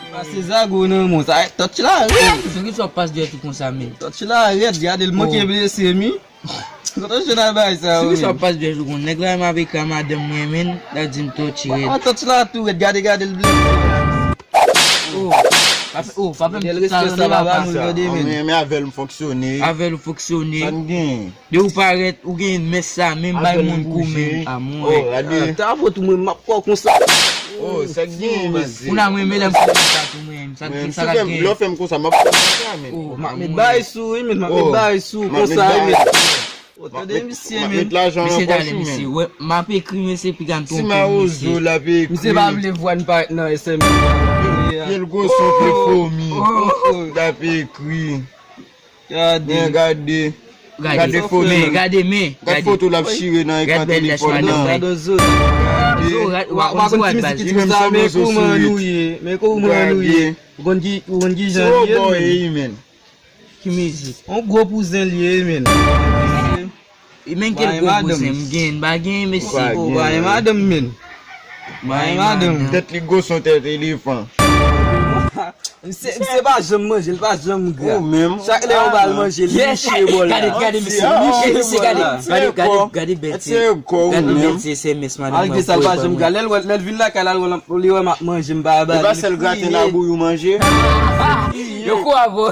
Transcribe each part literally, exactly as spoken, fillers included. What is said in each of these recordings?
Pase zago nan men w, sa tòt la rèd. Sou ki sa w ap pase dèyè tou konsa menm? Tòt la rèd, gade l manke blese mi. Kote w jwenn al bagay sa yo menm? Sou ki sa w ap pase dèyè tou konsa? Nèg la menm ap ekri a madanm mwen menm, l ap di m tòt rèd. Ah, tòt la tou rèd, gade, gade l blese. Oh, pa fè, oh, pa fè m tout sa tande papa. Mwen menm avè l m fonksyone. Avè l ou fonksyone. Sa n gen? Depi ou parèt, ou gen mès sa, menm bay moun kou menm. Amon. Oh, gade. Ah, ta vot ou mwen m ap fè w konsa. Oh, sa k gen, mesye? Ou nan mwen, men lè m fè sa tou mwen, sa k gen, sa k gen. Lè w fè m konsa, m ap fè w konsa, men. Oh, m ap met bagay sou, wi, men, m ap met bagay sou, konsa, wi, men. Oh, tande misye, men. Misye, tande misye. Wè, m ap ekri, mesye, piga m twonpe misye. Misye pa vle vwa n parèt nan S M. Pye l gwo son pye fomi. L ap ekri. Gade. Men gade. Gade foto. Men gade, men gade foto l ap chire nan ekran telefòn nan. Gade bèl dèch madanm. Gade zo. Gade. Wa konn ti mizik ki di konsa, men kouman nou ye? Men kouman nou ye? Ou konn ki, ou konn ki jan l ye, men? Ki mizik? On gwo bouzen l ye, men. Menm kel gwo bouzen m gen, m pa gen, mesye. Ou pa gen madanm, men. M pa gen madanm. Tèt li gwo son tèt elefan. Misye, misye pa janm manje, li pa janm gra. Ou menm. Chak lè yo ba l manje, li liche bò la. Gade, gade, mesye, li liche bò la. Gade, gade, gade bèl ti, gade bèl ti S M S madanm mwen voye ban mwen. Malgre sa, l pa janm gra. Lè l wè, lè l vin lakay la, l wè, li wè m ap manje, m pa ba li. E pa sèl graten labouyi ou manje? Yo kou avè w.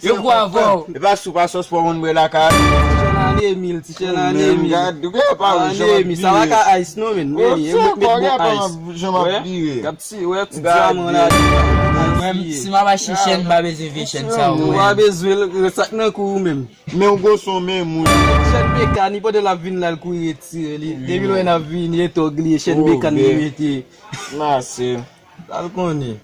Yo kou avè w. E pa soup a sòs pwa w konn bwè lakay? Ti chèn anemi, ti chèn anemi. Gade, ou gen pa anemi, sa pa ka ice non, men. Men, e met, met bon ice. Jan m ap vire. Gade ti, wè, ti dyaman la. Mwen, si m ap achte chèn, m pa bezwen vye chèn sa yo. Ou pa bezwen l, sa k nan kou ou menm. Men w gwo son men moun. Chèn Bekani, pandan l ap vin la, l kouri retire li. Depi l wè n ap vini, e tòg li ye, chèn Bekani li mete. Mase. Sa l konnen.